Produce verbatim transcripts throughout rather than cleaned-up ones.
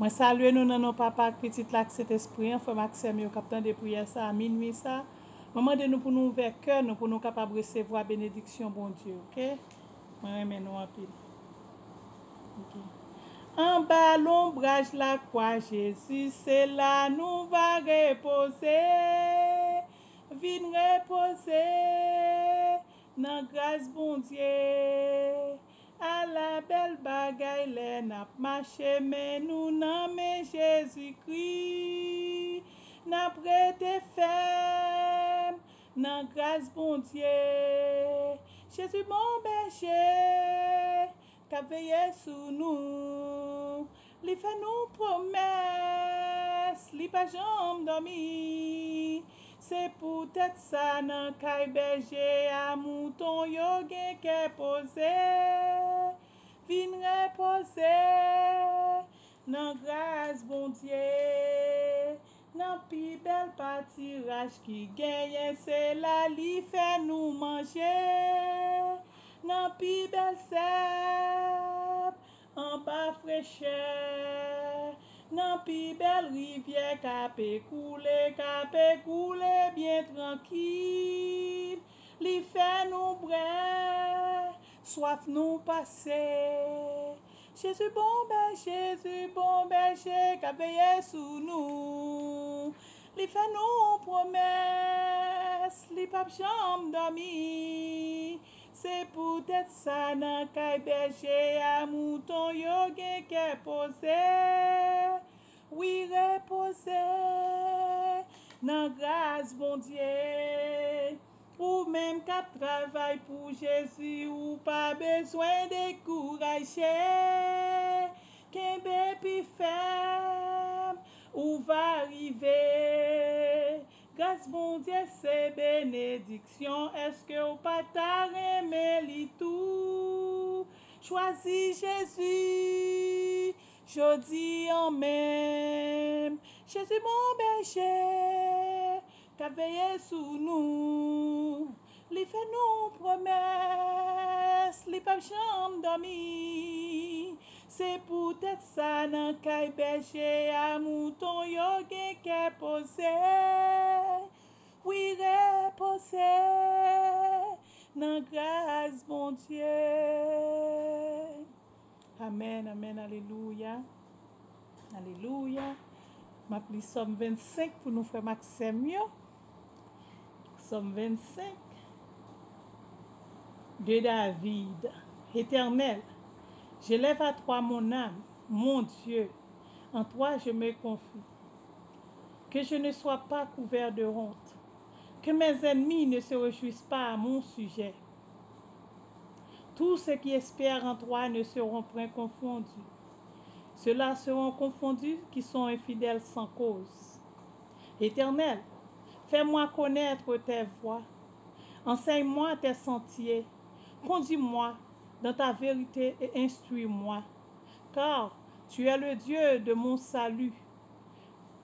Mwen salye nou nan non Papa ak Pitit la ak Sentespri an, frè m ak sè m yo k ap tande priyè sa a minwi sa a. Mwen mande nou pou nou ouvè kè nou, pou nou kapab resevwa benediksyon Bondye, oke? Mwen renmen nou anpil. Oke. Anba lonbraj lakwa Jezi, se la nou va repoze. Vin repoze nan gras Bondye. Ala bèl bagay lè n ap mache, men nou nan men Jezikri. N ap rete fèm nan gras Bondye. Jezi bon bèje k ap veye sou nou. Li fè nou pwomès, li pa janm dòmi. Se poutèt sa nan kay bèje a, mouton yo gen kè poze. Vin repoze nan gras Bondye. Nan pi bèl patiraj ki genyen, se la li fè nou manje. Nan pi bèl sèp, anba frechè, nan pi bèl rivyè k ape koule, k ape koule byen trankil. Li fè nou bwè, swaf nou pase. Jezi bon bèje, Jezi bon bèje k ap veye sou nou. Li fè nou pwomès, li p ap janm dòmi. Se poutèt sa nan kay bèje a, mouton yo gen kè poze. Wi, repoze nan gras Bondye. Ou menm k ap travay pou Jezi, ou pa bezwen dekouraje. Kenbe pi fèm, ou va rive. Gras Bondye se benediksyon, èske w pa ta renmen li tou? Chwazi Jezi jodi an menm. Jezi bon bèje k ap veye sou nou. Li fè nou pwomès, li p ap janm dòmi. Se poutèt sa nan kay bèje a, mouton yo gen kè poze. Wi, repoze nan gras Bondye. Amèn, amèn, alelouya. Alelouya. M ap li Sòm vennsenk pou nou, frè m ak sè m yo. Sòm vennsenk, de David. Éternel, j'élève à toi mon âme, mon Dieu, en toi je me confie. Que je ne sois pas couvert de honte, que mes ennemis ne se réjouissent pas à mon sujet. Tous ceux qui espèrent en toi ne seront point confondus. Ceux-là seront confondus qui sont infidèles sans cause. Éternel, fais-moi connaître tes voies. Enseigne-moi tes sentiers. Conduis-moi dans ta vérité et instruis-moi. Car tu es le Dieu de mon salut.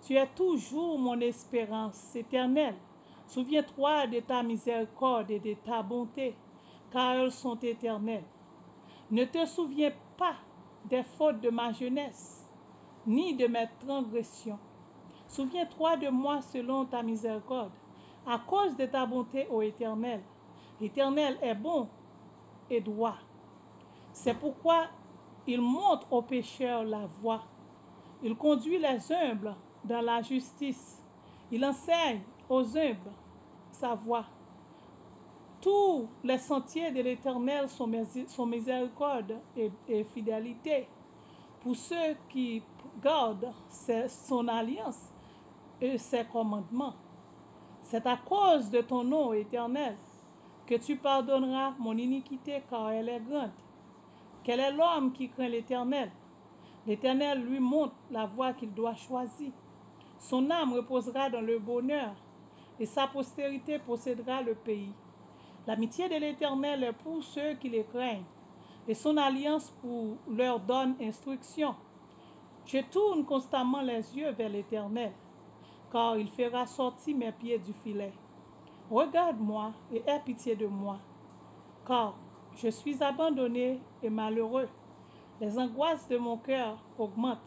Tu es toujours mon espérance, Éternel. Souviens-toi de ta miséricorde et de ta bonté, car elles sont éternelles. Ne te souviens pas des fautes de ma jeunesse, ni de mes transgressions. Souviens-toi de moi selon ta miséricorde, à cause de ta bonté, ô Éternel. L'Éternel est bon et droit. C'est pourquoi il montre aux pécheurs la voie. Il conduit les humbles dans la justice. Il enseigne aux humbles sa voie. Tous les sentiers de l'Éternel sont, sont miséricorde et, et fidélité pour ceux qui gardent ses, son alliance et ses commandements. C'est à cause de ton nom, Éternel, que tu pardonneras mon iniquité, car elle est grande. Quel est l'homme qui craint l'Éternel? L'Éternel lui montre la voie qu'il doit choisir. Son âme reposera dans le bonheur, et sa postérité possédera le pays. L'amitié de l'Éternel est pour ceux qui le craignent, et son alliance pour leur donne instruction. Je tourne constamment les yeux vers l'Éternel, car il fera sortir mes pieds du filet. Regarde-moi et aie pitié de moi, car je suis abandonné et malheureux. Les angoisses de mon cœur augmentent.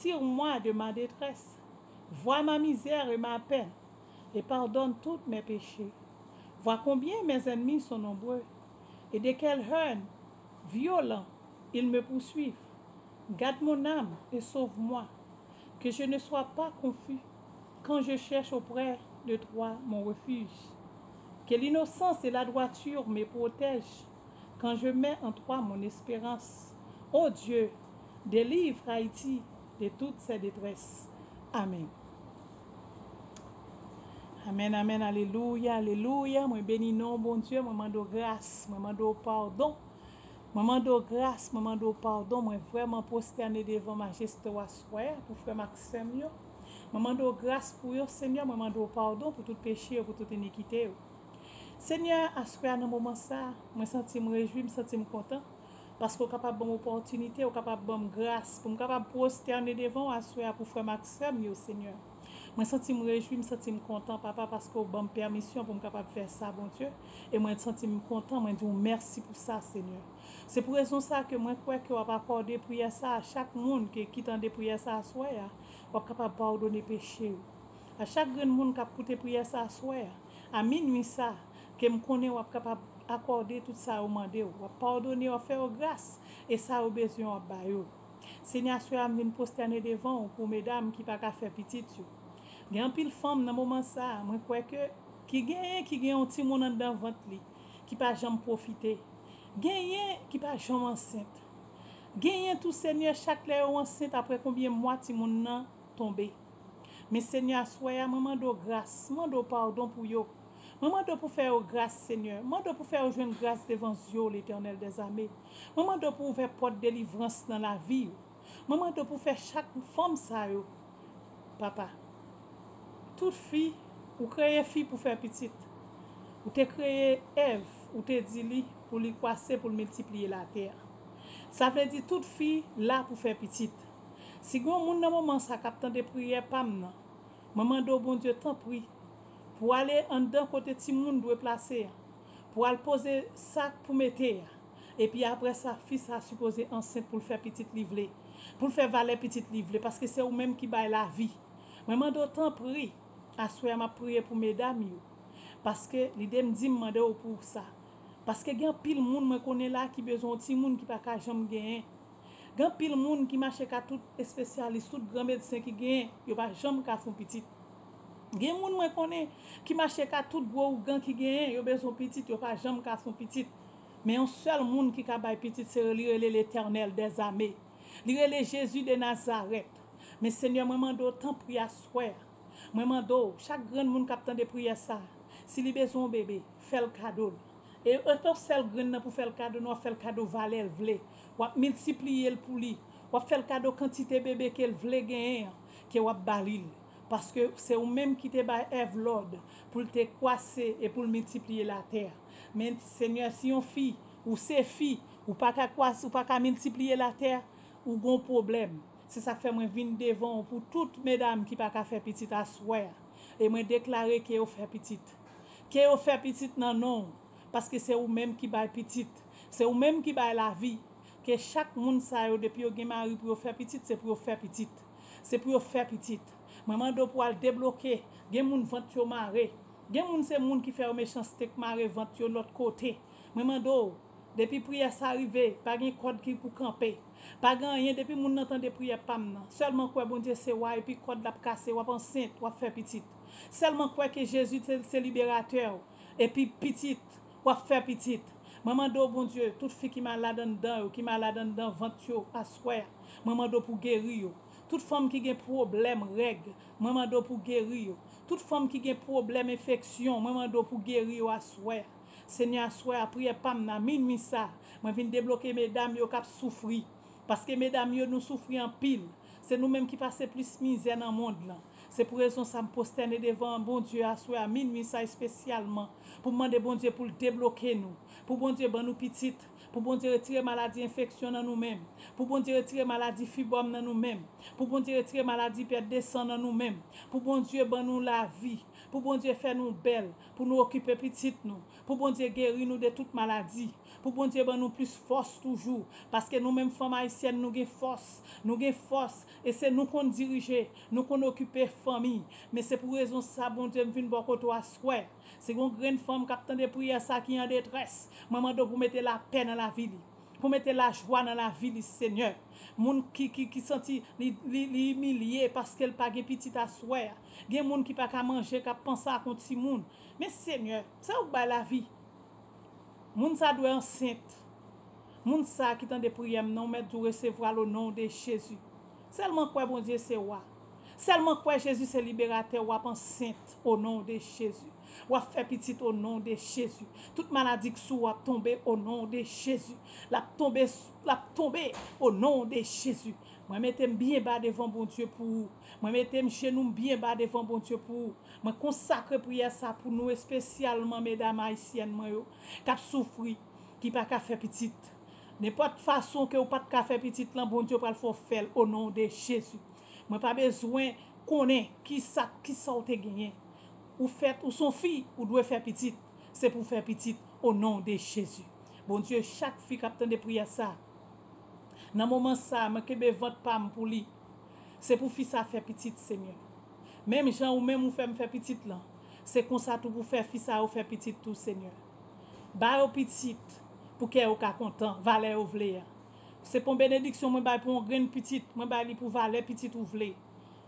Tire-moi de ma détresse. Vois ma misère et ma peine, et pardonne tous mes péchés. Vois combien mes ennemis sont nombreux, et de quelle haine violente ils me poursuivent. Garde mon âme et sauve-moi, que je ne sois pas confus quand je cherche auprès de toi mon refuge. Que l'innocence et la droiture me protègent quand je mets en toi mon espérance. Ô Dieu, délivre Haïti de toutes ses détresses. Amen. Amen, amen, alelouya, alelouya. Mwen beni non Bondye, mwen mande w gras, mwen mande w padon. Mwen mande w gras, mwen mande w padon. Mwen vrèman pwostène devan majeste w aswè a pou frè m ak sè m yo. Mwen mande w gras pou yo, Senyè, mwen mande w padon pou tout peche yo, pou tout inikite yo. Senyè, aswè a nan moman sa a, mwen santi m rejwi, m santi m kontan, paske w kapab ban m opòtinite, w kapab ban m gras pou m kapab pwostène devan w aswè a pou frè m ak sè m yo, Senyè. Mwen santi m rejwi, m santi m kontan, Papa, paske w ban m pèmisyon pou m kapab fè sa, Bondye. E mwen santi m kontan, mwen di w mèsi pou sa, Senyè. Se pou rezon sa a ke mwen kwè ke w ap akòde priyè sa a a chak moun ke, ki tande priyè sa a aswè a, w ap kapab padone peche yo. A chak grenn moun k ap koute priyè sa a aswè a, a minwi sa a, ke m konnen w ap kapab akòde tout sa yo mande w. W ap padone, w ap fè yo gras, e sa yo bezwen w ap ba yo. Senyè, aswè a m vin pwostène devan w pou medam ki pa ka fè pitit yo. Gen anpil fanm nan moman sa a, mwen kwè ke ki genyen, ki gen yon timoun anndan vant li, ki pa janm pwofite. Genyen ki pa janm ansent. Genyen tou, Senyè, chak lè yo ansent, apre konbyen mwa timoun nan tonbe. Men Senyè, aswè a, mwen mande w gras, mwen mande w padon pou yo. Mwen mande w pou fè yo gras, Senyè. Mwen mande w pou fè yo jwenn gras devan zye w, Letènèl dèzame. Mwen mande w pou ouvè pòt delivrans nan lavi yo. Mwen mande w pou fè chak fanm sa yo, Papa. Tout fi, ou kreye fi pou fè pitit. Ou te kreye Èv, ou te di li pou li kwase, pou l miltipliye latè a. Sa vle di tout fi la pou fè pitit. Si gen yon moun nan moman sa k ap tande priyè pa m nan, mwen mande w, Bondye, tanpri, pou ale anndan kote timoun dwe plase a, pou al poze sak pou mete a. Epi apre sa, fi sa a sipoze ansent pou l fè pitit li vle, pou l fè valè pitit li vle, paske se ou menm ki bay lavi. Mwen mande w, tanpri, aswè a m ap priye pou medam yo, paske lide m di m mande w pou sa. Paske gen anpil moun mwen konnen la ki bezwen yon timoun ki pa ka janm genyen. Gen anpil moun ki mache ka tout espesyalis, tout gran medsen ki genyen, yo pa janm ka fè yon pitit. Gen moun mwen konnen ki mache ka tout gwo ougan ki genyen, yo bezwen yon pitit, yo pa janm ka fè yon pitit. Men yon sèl moun ki ka bay pitit, se li rele Letènèl dèzame. Li rele Jezi de Nazarèt. Men Senyè, mwen mande w, tanpri, aswè a, mwen mande w, chak grenn moun k ap tande priyè sa a, si li bezwen yon bebe, fè l kado l. E etan w sèl grenn nan pou fè l kado nan, w ap fè l kado valè l vle. W ap miltipliye l pou li. W ap fè l kado kantite bebe ke l vle genyen an, ke w ap ba li l. Paske se ou menm ki te bay Èv lòd pou l te kwase e pou l miltipliye latè a. Men, Senyè, si yon fi, ou se fi, ou pa ka kwase, ou pa ka miltipliye latè a, ou gon pwoblèm. Se sa k fè mwen vin devan w pou tout medam ki pa ka fè pitit aswè a. E mwen deklare ke yo fè pitit. Ke yo fè pitit nan non w, paske se ou menm ki bay pitit. Se ou menm ki bay lavi. Ke chak moun sa yo, depi yo gen mari pou yo fè pitit, se pou yo fè pitit. Se pou yo fè pitit. Mwen mande w pou al debloke. Gen moun vant yo mare. Gen moun se moun ki fè yo mechanste k mare vant yo lòt kote. Mwen mande w, depi priyè sa rive, pa gen kòd ki pou kanpe. Pa gen anyen, depi moun nan tande priyè pa m nan. Sèlman kwè Bondye se wa epi kòd l ap kase, w ap ansent, w ap fè pitit. Sèlman kwè ke Jezi se, se liberatè w, epi pitit, w ap fè pitit. Mwen mande w, Bondye, tout fi ki malad anndan yo, ki malad anndan vant yo, aswè a, mwen mande w pou geri yo. Tout fanm ki gen pwoblèm règ, mwen mande w pou geri yo. Tout fanm ki gen pwoblèm enfeksyon, mwen mande w pou geri yo aswè a. Senyè, aswè a, priyè pa m nan, minwi sa, mwen vin debloke medam yo k ap soufri. Paske medam yo, nou soufri anpil. Se nou menm ki pase plis mizè nan mond lan. Se pou rezon sa m pwostène devan Bondye aswè a minwi sa espesyalman, pou m mande Bondye pou l debloke nou, pou Bondye ban nou pitit, pou Bondye retire maladi enfeksyon nan nou menm, pou Bondye retire maladi fibwòm nan nou menm, pou Bondye retire maladi pèt de san nan nou menm, pou Bondye ban nou lavi, pou Bondye fè nou bèl, pou nou okipe pitit nou, pou Bondye geri nou de tout maladi, pou Bondye ban nou plis fòs toujou, paske nou menm fanm ayisyèn nou gen fòs, nou gen fòs, e se nou konn dirije, nou konn okipe fanmi. Men se pou rezon sa Bondye m vin bò kote w aswè. Si gon grenn fanm k ap tande priyè sa ki an detrès, mwen mande w pou mete lapè nan lavi li, pou mete lajwa nan lavi li, Senyè. Moun ki, ki, ki santi li, li, li imilye paske l pa gen pitit aswè a. Gen moun ki pa ka manje, k ap panse ak yon timoun. Men Senyè, se ou k bay lavi. Moun sa dwe ansent. Moun sa ki tande priyè m nan, ou mèt di w resevwa l o non de Jezi. Sèlman kwè Bondye se wa. Sèlman kwè Jezi se liberatè, w ap ansent o non de Jezi. W ap fè pitit o non de Jezi. Tout maladi k sou w ap tonbe o non de Jezi. L ap tonbe, l ap tonbe o non de Jezi. Mwen mete m byen ba devan Bondye pou ou. Mwen mete m jenou m byen ba devan Bondye pou ou. Mwen konsakre priyè sa pou nou, espesyalman medam ayisyèn mwen yo k ap soufri, ki pa ka fè pitit. Nenpòt fason ke w pa t ka fè pitit lan, Bondye pral fè w fè l o non de Jezi. Mwen pa bezwen konnen kisa, kisa w te genyen. Ou fèt, ou s on fi, ou dwe fè pitit. Se pou w fè pitit o non de Jezi. Bondye, chak fi k ap tande priyè sa, nan moman sa, mwen kenbe vant pa m pou li. Se pou fi sa fè pitit, Senyè. Menm jan ou menm ou fè m fè pitit lan, se konsa tou pou fè fi sa yo fè pitit tou, Senyè. Ba yo pitit pou kè yo ka kontan, valè yo vle a. Se pa yon benediksyon mwen bay pou yon grenn pitit, mwen bay li pou valè pitit ou vle.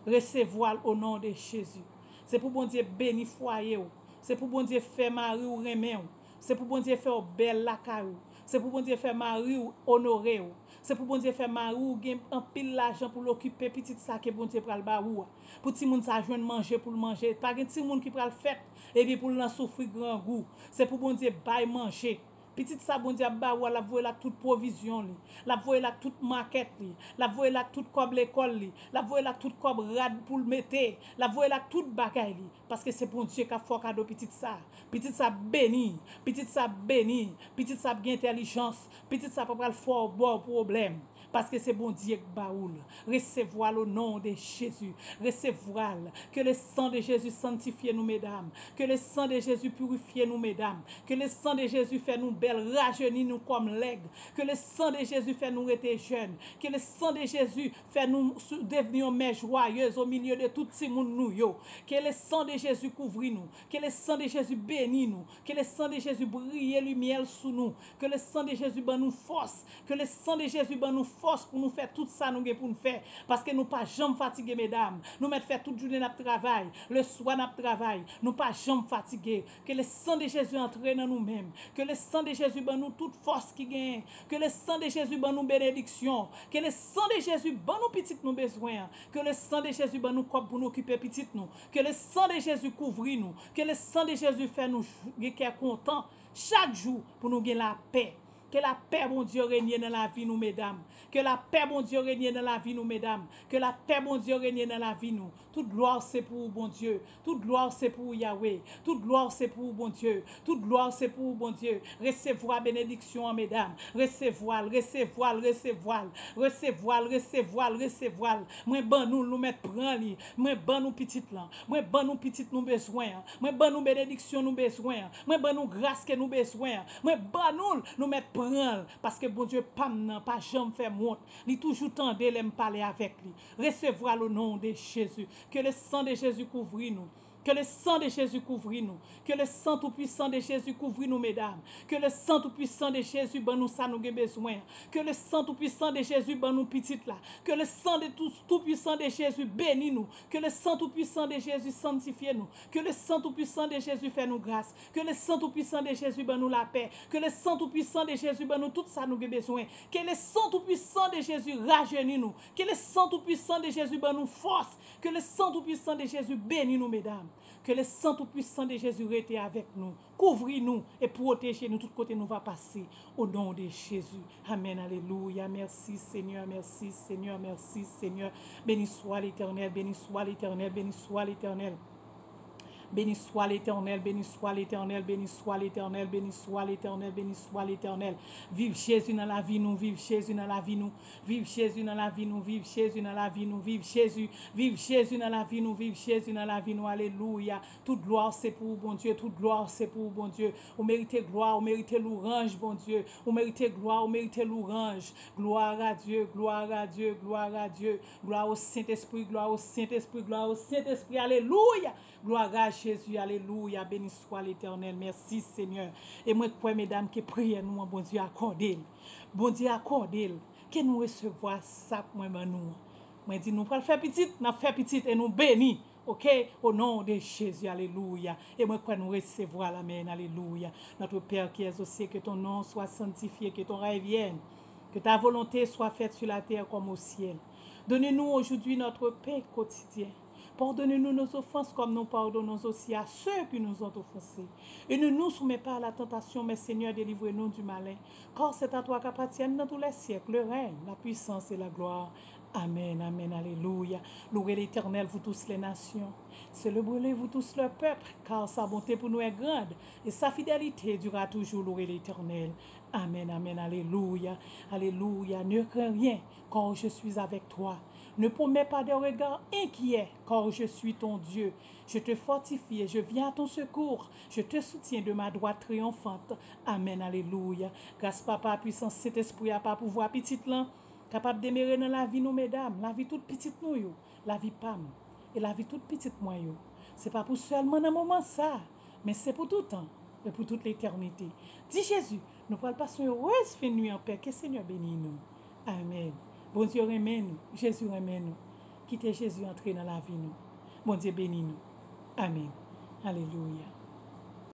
Resevwa l o non de Jezi. Se pou Bondye beni fwaye w. Se pou Bondye fè mari w renmen w. Se pou Bondye fè w bèl lakay ou. Se pou Bondye fè mari w onore w. Se pou Bondye fè mari w gen anpil lajan pou l okipe pitit sa ke Bondye pral ba ou a. Pou timoun sa jwenn manje pou l manje. Pa gen timoun ki pral fèt epi pou l nan soufri grangou. Se pou Bondye bay manje. Pitit sa Bondye ap ba ou a, l ap voye l ak tout pwovizyon li. L ap voye l ak tout makèt li. L ap voye l ak tout kòb lekòl li. L ap voye l ak tout kòb rad pou l mete. L ap voye l ak tout bagay li. Paske se Bondye k ap fè w kado pitit sa. Pitit sa ap beni. Pitit sa ap beni. Pitit sa ap gen entèlijans. Pitit sa pa pral fè w ba w pwoblèm. Paske se Bondye k ba ou l. Resevwa l o non de Jezi. Resevwa l. Ke le san de Jezi sanntifye nou, medam. Ke le san de Jezi pirifye nou, medam. Ke le san de Jezi fè nou bèl, rajeni nou kòm lèg. Ke le san de Jezi fè nou rete jèn. Ke le san de Jezi fè nou sou- devni yon mè jwayez o milye de tout timoun nou yo. Ke le san de Jezi kouvri nou. Ke le san de Jezi beni nou. Ke le san de Jezi briye limyè l sou nou. Ke le san de Jezi ban nou fòs. Ke le san de Jezi ban nou fòs pou nou fè tout sa nou gen pou n fè. Paske nou pa janm fatige, medam. Nou mèt fè tout jounen n ap travay. Leswa n ap travay. Nou pa janm fatige. Ke le san de Jezi antre nan nou menm. Ke le san de Jezi ban nou tout fòs ki genyen. Ke le san de Jezi ban nou benediksyon. Ke le san de Jezi ban nou pitit nou bezwen an. Ke le san de Jezi ban nou kòb pou n okipe pitit nou. Ke le san de Jezi kouvri nou. Ke le san de Jezi fè nou j- gen kè kontan chak jou pou nou gen lapè. Ke lapè Bondye renye nan lavi nou, medam. Ke lapè Bondye renye nan lavi nou, medam. Ke lapè Bondye renye nan lavi nou. Tout glwa se pou ou, Bondye. Tout glwa se pou ou, Yawe. Tout glwa se pou ou, Bondye. Tout glwa se pou ou, Bondye. Resevwa benediksyon an, medam. Resevwa l, resevwa l, resevwa l. Resevwa l, resevwa l, resevwa l. Mwen ban nou l, nou mèt pran li. Mwen ban nou pitit lan. Mwen ban nou pitit nou bezwen an. Mwen ban nou benediksyon nou bezwen an. Mwen ban nou gras ke nou bezwen an. Mwen ban nou l, nou mèt pran l. Paske Bondye pa m nan pa janm fè m wont. Li toujou tande lè m pale avèk li. Resevwa l o non de Jezi. Ke le san de Jezi kouvri nou. Ke le san de Jezi kouvri nou. Ke le san toupwisan de Jezi kouvri nou, medam. Ke le san toupwisan de Jezi ban nou sa nou gen bezwen an. Ke le san toupwisan de Jezi ban nou pitit la. Ke le san de tou- toupwisan de Jezi beni nou. Ke le san toupwisan de Jezi sanntifye nou. Ke le san toupwisan de Jezi fè nou gras. Ke le san toupwisan de Jezi ban nou lapè. Ke le san toupwisan de Jezi ban nou tout sa nou gen bezwen. Ke le san toupwisan de Jezi rajeni nou. Ke le san toupwisan de Jezi ban nou fòs. Ke le san toupwisan de Jezi beni nou, medam. Que le sang tout puissant de Jésus rete avèk nou, kouvri nou e pwoteje nou tout kote nou va pase. Au nom de Jésus. Amen, alelouya. Mèsi Senyè, mèsi Senyè, mèsi Senyè. Béni soit l'Éternel, béni soit l'Éternel, béni soit l'Éternel. Béni soit l'Éternel, béni soit l'Éternel, béni soit l'Éternel, béni soit l'Éternel, béni soit l'Éternel. Viv Jezi nan lavi nou, viv Jezi nan lavi nou, viv Jezi nan lavi nou, viv Jezi nan lavi nou, viv Jezi, viv Jezi nan lavi nou, viv Jezi nan lavi nou. Alelouya. Tout glwa se pou ou, Bondye, tout glwa se pou ou, Bondye. Ou merite glwa, ou merite louranj, Bondye. Ou merite glwa, ou merite louranj. Gloire à Dieu, gloire à Dieu, gloire à Dieu. Glwa o Sentespri, glwa o Sentespri, glwa o Sentespri. Alelouya. Glwa a Jezi, alelouya. Béni soit l'Éternel. Mèsi Senyè. E mwen kwè, medam, ke priyè nou an, Bondye akòde l. Bondye akòde l. Ke nou resevwa sa k mwen ban nou an. Mwen di nou pral fè pitit, n ap fè pitit e nou beni. Oke? Au nom de Jésus, alelouya. E mwen kwè nou resevwa l, amèn, alelouya. Notre Père qui es aux cieux, que ton nom soit sanctifié, que ton règne vienne, que ta volonté soit faite sur la terre comme au ciel. Donne-nous aujourd'hui notre pain quotidien. Pardonne-nous nos offenses comme nous pardonnons aussi à ceux qui nous ont offensés. Et ne nous soumets pas à la tentation, mais Seigneur, délivre-nous du malin. Car c'est à toi qu'appartiennent dans tous les siècles le règne, la puissance et la gloire. Amen, amen, alelouya. Louez l'Éternel, vous tous les nations. Célébrez-le, vous tous le peuple, car sa bonté pour nous est grande, et sa fidélité durera toujours. Louez l'Éternel. Amen, amen, alelouya, alelouya. Ne crains rien, car je suis avec toi. Ne promets pas de regard inquiet, car je suis ton Dieu. Je te fortifie, je viens à ton secours, je te soutiens de ma droite triomphante. Amen, alelouya. Gras Papa, pwisans Sentespri a, pa pouvwa Pitit lan, kapab demere nan lavi nou, medam, lavi tout pitit nou yo, lavi pa m, e lavi tout pitit mwen yo. Se pa pou sèlman nan moman sa, men se pou toutan e pou tout letènite. Di Jezi, nou pral pase yon erez fen nwi anpè. Ke Senyè beni nou. Amen. Bondye renmen nou. Jezi renmen nou. Kite Jezi antre nan lavi nou. Bondye beni nou. Amen. Alelouya.